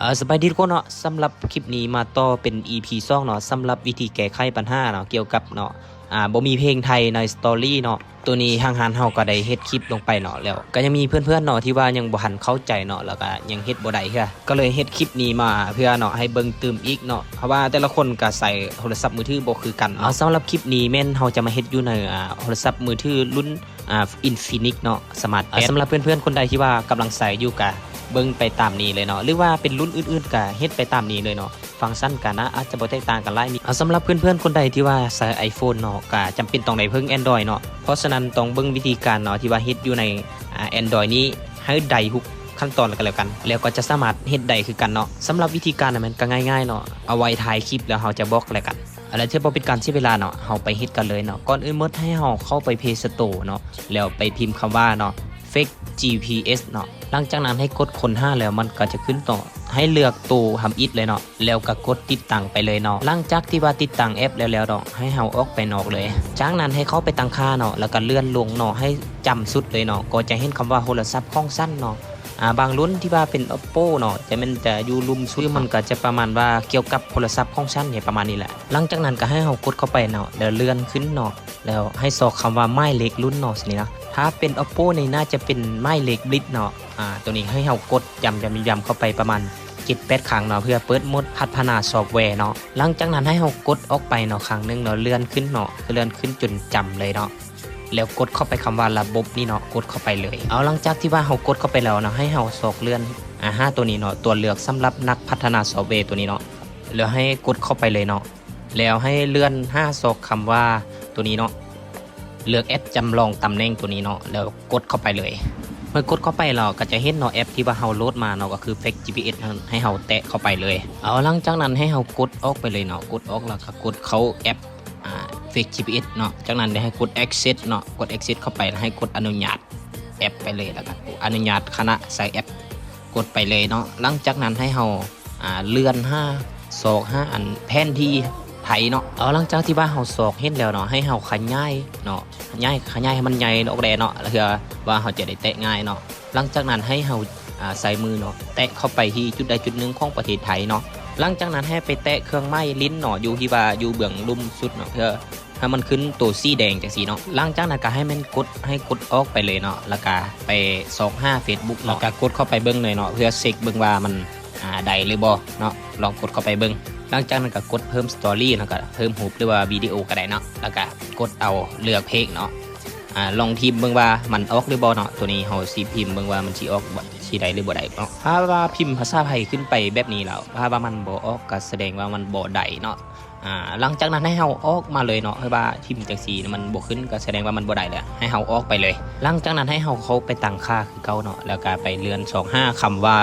ເອີ ສະບາຍດີທຸກຄົນເນາະ, ສຳລັບຄລິບນີ້ມາຕໍ່ເປັນອີພີສອງເນາະ, ສຳລັບວິທີແກ້ໄຂບັນຫາເນາະ ກ່ຽວກັບເນາະ ອ່າ ບໍ່ມີເພງໄທໃນສະຕໍຣີເນາະ. ໂຕນີ້ທາງຮ້ານເຮົາກໍໄດ້ເຮັດຄລິບລົງໄປເນາະ, ແລ້ວກໍຍັງມີເພື່ອນໆເນາະ ທີ່ວ່າຍັງບໍ່ທັນເຂົ້າໃຈເນາະ, ແລ້ວກໍຍັງເຮັດບໍ່ໄດ້ເທື່ອ, ກໍເລີຍເຮັດຄລິບນີ້ມາເພື່ອເນາະ ໃຫ້ເບິ່ງຕື່ມອີກເນາະ, ເພາະວ່າແຕ່ລະຄົນກໍໃຊ້ໂທລະສັບມືຖືບໍ່ຄືກັນເນາະ. ສຳລັບຄລິບນີ້ແມ່ນເຮົາຈະມາເຮັດຢູ່ໃນ ອ່າ ໂທລະສັບມືຖືລຸ້ນ ອ່າ ອິນຟິນິກເນາະ ສະມາດແປດ. ສຳລັບເພື່ອນໆຄົນໃດທີ່ວ່າກຳລັງໃຊ້ຢູ່ ກະເບິ່ງໄປຕາມນີ້ເລີຍເນາະ, ຫຼືວ່າເປັນລຸ້ນອື່ນໆ ກະເຮັດໄປຕາມນີ້ເລີຍເນາະ, ຟັງຊັນກະໜ້າອາດຈະບໍ່ແຕກຕ່າງກັນຫຼາຍ. ມີ ສຳລັບເພື່ອນໆຄົນໃດທີ່ວ່າໃຊ້ໄອໂຟນເນາະ ກະຈຳເປັນຕ້ອງໄດ້ເພິ່ງແອນດຣອຍເນາະ, ເພາະສະນັ້ນຕ້ອງເບິ່ງວິທີການເນາະ ທີ່ວ່າເຮັດຢູ່ໃນ ອ່າ ແອນດຣອຍນີ້ ໃຫ້ໄດ້ທຸກຂັ້ນຕອນກໍແລ້ວກັນ, ແລ້ວກໍຈະສາມາດເຮັດໄດ້ຄືກັນເນາະ. ສຳລັບວິທີການນະ ມັນກໍງ່າຍໆເນາະ, ເອົາໄວ້ທ້າຍຄລິບແລ້ວເຮົາຈະບອກແລ້ວກັນ. ແລ້ວເພື່ອບໍ່ເປັນການເສຍເວລາເນາະ ເຮົາໄປເຮັດກັນເລີຍເນາະ. ກ່ອນອື່ນໝົດໃຫ້ເຮົາເຂົ້າໄປເພລສະໂຕເນາະ, ແລ້ວໄປພິມຄຳວ່າເນາະ ເຟກຈີພີເອສເນາະ. ຫຼັງຈາກນັ້ນໃຫ້ກົດຄົ້ນຫາ ແລ້ວມັນກໍຈະຂຶ້ນຕໍ່ ໃຫ້ເລືອກໂຕທຳອິດເລີຍເນາະ, ແລ້ວກໍກົດຕິດຕັ້ງໄປເລີຍເນາະ. ຫຼັງຈາກທີ່ວ່າຕິດຕັ້ງແອັບແລ້ວໆເນາະ ໃຫ້ເຮົາອອກໄປນອກເລີຍ. ຈາກນັ້ນໃຫ້ເຂົ້າໄປຕັ້ງຄ່າເນາະ, ແລ້ວກໍເລື່ອນລົງເນາະ ໃຫ້ຈຳສຸດເລີຍເນາະ, ກໍຈະເຫັນຄຳວ່າໂທລະສັບຂອງຊັ້ນເນາະ. ອ່າ ບາງລຸ້ນທີ່ວ່າເປັນໂອໂປເນາະ ຈະແມ່ນຈະຢູ່ລຸ່ມສຸດ, ມັນກໍຈະປະມານວ່າກ່ຽວກັບໂທລະສັບຂອງຊັ້ນນີ້ ປະມານນີ້ແຫຼະ. ຫຼັງຈາກນັ້ນກໍໃຫ້ເຮົາກົດເຂົ້າໄປເນາະ ແລ້ວເລື່ອນຂຶ້ນເນາະ, ແລ້ວໃຫ້ຊອກຄຳວ່າໝາຍເລກລຸ້ນເນາະ ຊີ້ນະ. ຖ້າເປັນໂອໂປນີ້ໜ້າຈະເປັນໝາຍເລກບລິດເນາະ. ອ່າ ໂຕນີ້ໃຫ້ເຮົາກົດຢ້ຳໆໆເຂົ້າໄປປະມານເຈັດແປດຄັ້ງເນາະ ເພື່ອເປີດໂໝດພັດທະນາຊອບແວເນາະ. ຫຼັງຈາກນັ້ນໃຫ້ເຮົາກົດອອກໄປເນາະ ຄັ້ງໜຶ່ງເນາະ, ເລື່ອນຂຶ້ນເນາະ ເລື່ອນຂຶ້ນຈົນຈຳເລີຍເນາະ. ແລ້ວກົດເຂົ້າໄປຄຳວ່າລະບົບນີ້ເນາະ, ກົດເຂົ້າໄປເລີຍ. ເອົາ ຫຼັງຈາກທີ່ວ່າເຮົາກົດເຂົ້າໄປແລ້ວເນາະ, ໃຫ້ເຮົາຊອກເລື່ອນ ອາ ຫາໂຕນີ້ເນາະ, ຕົວເລືອກສຳລັບນັກພັດທະນາຊອບແວໂຕນີ້ເນາະ, ແລ້ວໃຫ້ກົດເຂົ້າໄປເລີຍເນາະ. ແລ້ວໃຫ້ເລື່ອນຫາຊອກຄຳວ່າໂຕນີ້ເນາະ, ເລືອກແອັບຈຳລອງຕຳແໜ່ງໂຕນີ້ເນາະ, ແລ້ວກົດເຂົ້າໄປເລີຍ. ເມື່ອກົດເຂົ້າໄປແລ້ວກໍຈະເຫັນເນາະ ແອັບທີ່ວ່າເຮົາໂຫຼດມາເນາະ, ກໍຄືເຟກຈີພີເອສ ໃຫ້ເຮົາແຕະເຂົ້າໄປເລີຍ. ເອົາ ຫຼັງຈາກນັ້ນໃຫ້ເຮົາກົດອອກໄປເລີຍເນາະ, ກົດອອກແລ້ວກໍກົດເຂົ້າແອັບ ອ່າ ເຟກຈີພີເອສເນາະ. ຈາກນັ້ນໄດ້ໃຫ້ກົດແອັກເຊັດເນາະ, ກົດແອັກເຊັດເຂົ້າໄປ ແລ້ວໃຫ້ກົດອະນຸຍາດແອັບໄປເລີຍ, ແລ້ວກໍອະນຸຍາດຄະນະໃຊ້ແອັບ ກົດໄປເລີຍເນາະ. ຫຼັງຈາກນັ້ນໃຫ້ເຮົາ ອ່າ ເລື່ອນຫາ ຊອກຫາອັນແຜນທີ່ໄທເນາະ. ເອົາ ຫຼັງຈາກທີ່ວ່າເຮົາຊອກເຫັນແລ້ວເນາະ, ໃຫ້ເຮົາຂະຫຍາຍເນາະ, ຂະຫຍາຍ ຂະຫຍາຍໃຫ້ມັນໃຫຍ່ອອກແດ່ເນາະ, ເພື່ອວ່າເຮົາຈະໄດ້ແຕະງ່າຍເນາະ. ຫຼັງຈາກນັ້ນໃຫ້ເຮົາ ອ່າ ໃຊ້ມືເນາະ ແຕະເຂົ້າໄປທີ່ຈຸດໃດຈຸດໜຶ່ງຂອງປະເທດໄທເນາະ. ຫຼັງຈາກນັ້ນໃຫ້ໄປແຕະເຄື່ອງໝາຍລິ້ນເນາະ ຢູ່ທີ່ວ່າຢູ່ເບື້ອງລຸ່ມສຸດເນາະ, ເພື່ອໃຫ້ມັນຂຶ້ນໂຕສີແດງຈັ່ງຊີ້ເນາະ. ຫຼັງຈາກນັ້ນກໍໃຫ້ແມ່ນກົດ ໃຫ້ກົດອອກໄປເລີຍເນາະ, ແລ້ວກໍໄປຊອກຫາເຟສບຸກເນາະ, ແລ້ວກໍກົດເຂົ້າໄປເບິ່ງເລີຍເນາະ ເພື່ອເຊັກເບິ່ງວ່າມັນ ອ່າ ໄດ້ຫຼືບໍ່ເນາະ, ລອງກົດເຂົ້າໄປເບິ່ງ. ຫຼັງຈາກນັ້ນກໍກົດເພີ່ມສະຕໍຣີ ແລ້ວກໍເພີ່ມຮູບ ຫຼືວ່າວິດີໂອກໍໄດ້ເນາະ, ແລ້ວກໍກົດເອົາເລືອກເພງເນາະ. ອ່າ ລອງພິມເບິ່ງວ່າມັນອອກຫຼືບໍ່ເນາະ, ໂຕນີ້ເຮົາຊິພິມເບິ່ງວ່າມັນຊິອອກ ຊິໄດ້ຫຼືບໍ່ໄດ້ເນາະ. ຖ້າວ່າພິມພາສາໄທຂຶ້ນໄປແບບນີ້ແລ້ວ ຖ້າວ່າມັນບໍ່ອອກ ກໍສະແດງວ່າມັນບໍ່ໄດ້ເນາະ. ອ່າ ຫຼັງຈາກນັ້ນໃຫ້ເຮົາອອກມາເລີຍເນາະ, ຖ້າວ່າພິມຈັ່ງຊີ້ມັນບໍ່ຂຶ້ນ ກໍສະແດງວ່າມັນບໍ່ໄດ້ແລ້ວ, ໃຫ້ເຮົາອອກໄປເລີຍ. ຫຼັງຈາກນັ້ນໃຫ້ເຮົາເຂົ້າໄປຕັ້ງຄ່າຄືເກົ່າເນາະ, ແລ້ວກໍໄປເລື່ອນຊອກຫາຄຳວ່າ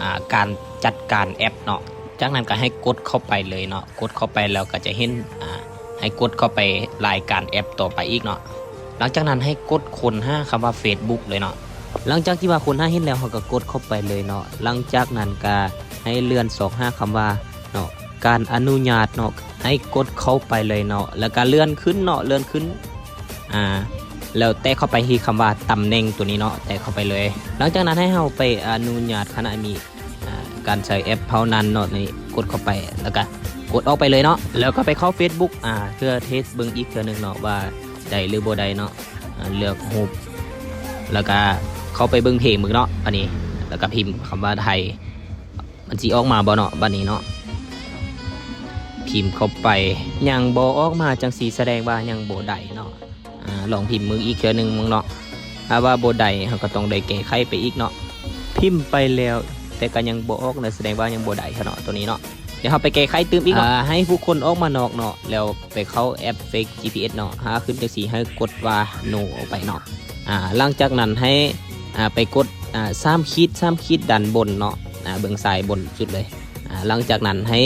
ອ່າ ການຈັດການແອັບເນາະ. ຈາກນັ້ນກໍໃຫ້ກົດເຂົ້າໄປເລີຍເນາະ, ກົດເຂົ້າໄປແລ້ວກໍຈະເຫັນ ອ່າ ໃຫ້ກົດເຂົ້າໄປລາຍການແອັບຕໍ່ໄປອີກເນາະ. ຫຼັງຈາກນັ້ນໃຫ້ກົດຄົ້ນຫາຄຳວ່າເຟສບຸກເລີຍເນາະ. ຫຼັງຈາກທີ່ວ່າຄົ້ນຫາເຫັນແລ້ວ ເຮົາກໍກົດເຂົ້າໄປເລີຍເນາະ. ຫຼັງຈາກນັ້ນກໍໃຫ້ເລື່ອນຊອກຫາຄຳວ່າເນາະ ການອະນຸຍາດເນາະ, ໃຫ້ກົດເຂົ້າໄປເລີຍເນາະ, ແລ້ວກໍເລື່ອນຂຶ້ນເນາະ, ເລື່ອນຂຶ້ນ ອ່າ ແລ້ວແຕະເຂົ້າໄປທີ່ຄຳວ່າຕຳແໜ່ງໂຕນີ້ເນາະ, ແຕະເຂົ້າໄປເລີຍ. ຫຼັງຈາກນັ້ນໃຫ້ເຮົາໄປອະນຸຍາດຂະນະມີ ອ່າ ການໃຊ້ແອັບເທົ່ານັ້ນເນາະ, ນີ້ກົດເຂົ້າໄປ ແລ້ວກະກົດອອກໄປເລີຍເນາະ, ແລ້ວກະໄປເຂົ້າເຟສບຸກ ອ່າ ເພື່ອເທສເບິ່ງອີກເທື່ອໜຶ່ງເນາະ ວ່າໄດ້ຫຼືບໍ່ໄດ້ເນາະ. ອ່າ ເລືອກຮູບ ແລ້ວກະເຂົ້າໄປເບິ່ງເພງເບິ່ງເນາະ ອັນນີ້, ແລ້ວກະພິມຄຳວ່າໄທ ມັນຊິອອກມາບໍ່ເນາະ ບັດນີ້ເນາະ. ພິມເຂົ້າໄປ ຍັງບໍ່ອອກມາ ຈັ່ງຊີ້ສະແດງວ່າຍັງບໍ່ໄດ້ເນາະ. ອ່າ ລອງພິມເບິ່ງອີກເທື່ອໜຶ່ງເນາະ, ຖ້າວ່າບໍ່ໄດ້ ເຮົາກໍຕ້ອງໄດ້ແກ້ໄຂໄປອີກເນາະ. ພິມໄປແລ້ວ ແຕ່ກໍຍັງບໍ່ອອກນະ ສະແດງວ່າຍັງບໍ່ໄດ້ເນາະ ໂຕນີ້ເນາະ. ດຽວເຮົາໄປແກ້ໄຂຕື່ມອີກເນາະ. ອ່າ ໃຫ້ຜູ້ຄົນອອກມານອກເນາະ ແລ້ວໄປເຂົ້າແອັບເຟກຈີພີເອສເນາະ, ຫາຂຶ້ນຈັ່ງຊີ້ໃຫ້ກົດວ່າໂນອອກໄປເນາະ. ອ່າ ຫຼັງຈາກນັ້ນໃຫ້ ອ່າ ໄປກົດ ອ່າ ສາມຂີດ ສາມຂີດດ້ານບົນເນາະ, ອ່າ ເບື້ອງຊ້າຍບົນສຸດເລີຍ. ອ່າ ຫຼັງຈາກນັ້ນໃຫ້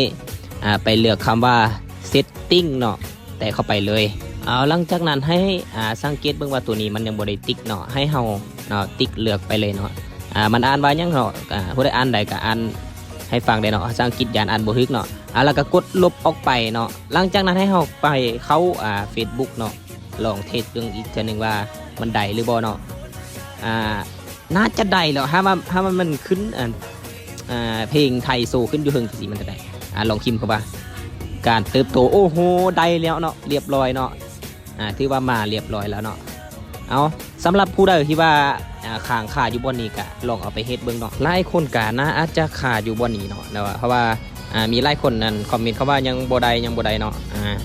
ອ່າ ໄປເລືອກຄຳວ່າເຊັດຕິ້ງເນາະ. ແຕະເຂົ້າໄປເລີຍ. ເອົາ ຫຼັງຈາກນັ້ນໃຫ້ ອ່າ ສັງເກດເບິ່ງວ່າໂຕນີ້ມັນຍັງບໍ່ໄດ້ຕິກເນາະ, ໃຫ້ເຮົາເນາະ ຕິກເລືອກໄປເລີຍເນາະ. ອ່າ ມັນອ່ານວ່າຫຍັງເນາະ, ອ່າ ຜູ້ໃດອ່ານໄດ້ກໍອ່ານໃຫ້ຟັງໄດ້ເນາະ, ພາສາອັງກິດຢ້ານອ່ານບໍ່ຖືກເນາະ. ອ່າ ແລ້ວກໍກົດລົບອອກໄປເນາະ. ຫຼັງຈາກນັ້ນໃຫ້ເຮົາໄປເຂົ້າ ອ່າ ເຟສບຸກເນາະ, ລອງເທສເບິ່ງອີກເທື່ອໜຶ່ງວ່າມັນໄດ້ຫຼືບໍ່ເນາະ. ອ່າ ໜ້າຈະໄດ້ແລ້ວ ຖ້າວ່າ ຖ້າວ່າມັນຂຶ້ນ ອັນ ອ່າ ເພງໄທໂຊຂຶ້ນຢູ່ເທິງຈັ່ງຊີ້ ມັນຈະໄດ້ ອ່າ ລອງພິມເຂົ້າວ່າ ການເຕີບໂຕ ໂອ້ໂຫ ໄດ້ແລ້ວເນາະ ລຽບຮ້ອຍເນາະ ອ່າ ຖືວ່າມາລຽບຮ້ອຍແລ້ວເນາະ. ເອົາ ສຳລັບຜູ້ໃດທີ່ວ່າ ອ່າ ຄ້າງຄາຢູ່ບ່ອນນີ້ ກະລອງເອົາໄປເຮັດເບິ່ງເນາະ. ຫຼາຍຄົນກະໜ້າອາດຈະຄາຢູ່ບ່ອນນີ້ເນາະ ແລ້ວ ເພາະວ່າ ອ່າ ມີຫຼາຍຄົນນັ້ນຄອມເມັນເຂົ້າວ່າ ຍັງບໍ່ໄດ້ ຍັງບໍ່ໄດ້ເນາະ ອ່າ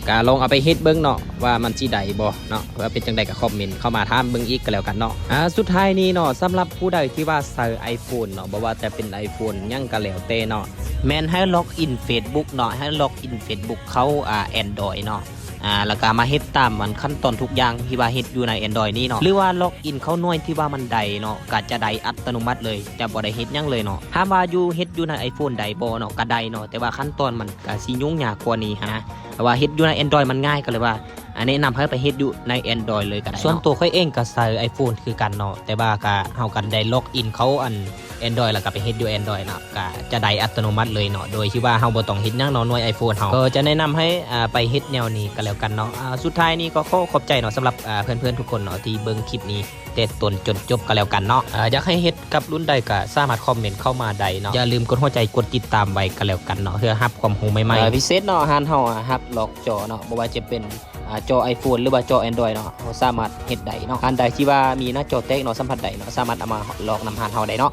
ກະລອງເອົາໄປເຮັດເບິ່ງເນາະ ວ່າມັນຊິໄດ້ບໍ່ເນາະ. ວ່າເປັນຈັ່ງໃດກະຄອມເມັນເຂົ້າມາຖາມເບິ່ງອີກກະແລ້ວກັນເນາະ. ອ່າ ສຸດທ້າຍນີ້ເນາະ ສຳລັບຜູ້ໃດທີ່ວ່າໃຊ້ໄອໂຟນເນາະ ບໍ່ວ່າຈະເປັນໄອໂຟນຫຍັງກະແລ້ວແຕ່ເນາະ ແມ່ນໃຫ້ລັອກອິນເຟສບຸກເນາະ ໃຫ້ລັອກອິນເຟສບຸກເຂົ້າ ອ່າ ແອນດຣອຍເນາະ ອ່າ ແລ້ວກະມາເຮັດຕາມອັນຂັ້ນຕອນທຸກຢ່າງທີ່ວ່າເຮັດຢູ່ໃນແອນດຣອຍນີ້ເນາະ ຫຼືວ່າລັອກອິນເຂົ້າໜ່ວຍທີ່ວ່າມັນໄດ້ເນາະ ກະຈະໄດ້ອັດຕະໂນມັດເລີຍ ຈະບໍ່ໄດ້ເຮັດຫຍັງເລີຍເນາະ. ຖາມວ່າຢູ່ ເຮັດຢູ່ໃນໄອໂຟນໄດ້ບໍ່ເນາະ ກະໄດ້ເນາະ ແຕ່ວ່າຂັ້ນຕອນມັນກະຊິຫຍຸ້ງຍາກກວ່ານີ້ຫັ້ນນະ ແຕ່ວ່າເຮັດຢູ່ໃນແອນດຣອຍມັນງ່າຍ ກະເລີຍວ່າ ອ່າ ແນະນຳໃຫ້ໄປເຮັດຢູ່ໃນແອນດຣອຍເລີຍກະໄດ້ເນາະ. ສ່ວນໂຕຂ້ອຍເອງກະໃຊ້ໄອໂຟນຄືກັນເນາະ ແຕ່ວ່າກະ ເຮົາກະໄດ້ລັອກອິນເຂົ້າອັນແອນດຣອຍ ແລ້ວກະໄປເຮັດຢູ່ແອນດຣອຍເນາະ ກະຈະໄດ້ອັດຕະໂນມັດເລີຍເນາະ ໂດຍທີ່ວ່າເຮົາບໍ່ຕ້ອງເຮັດຫຍັງເນາະ ໜ່ວຍໄອໂຟນເຮົາ. ກະຈະແນະນຳໃຫ້ ອ່າ ໄປເຮັດແນວນີ້ກະແລ້ວກັນເນາະ. ອ່າ ສຸດທ້າຍນີ້ກໍຂໍຂອບໃຈເນາະ ສຳລັບ ອ່າ ເພື່ອນໆທຸກຄົນເນາະ ທີ່ເບິ່ງຄລິບນີ້ແຕ່ຕົ້ນຈົນຈົບກະແລ້ວກັນເນາະ. ອ່າ ຢາກໃຫ້ເຮັດກັບລຸ້ນໃດກະສາມາດຄອມເມັນເຂົ້າມາໄດ້ເນາະ ຢ່າລືມກົດຫົວໃຈ ກົດຕິດຕາມໄວ້ກະແລ້ວກັນເນາະ ເພື່ອຮັບຄວາມຮູ້ໃໝ່ໆ. ອ່າ ພິເສດເນາະ ຮ້ານເຮົາ ອ່າ ຮັບລອກຈໍເນາະ ບໍ່ວ່າຈະເປັນ ອ່າ ຈໍໄອໂຟນ ຫຼືວ່າຈໍແອນດຣອຍເນາະ ເຮົາສາມາດເຮັດໄດ້ເນາະ. ທ່ານໃດທີ່ວ່າມີໜ້າຈໍແຕກເນາະ ສຳຜັດໄດ້ເນາະ ສາມາດເອົາມາລອກນຳຮ້ານເຮົາໄດ້ເນາະ.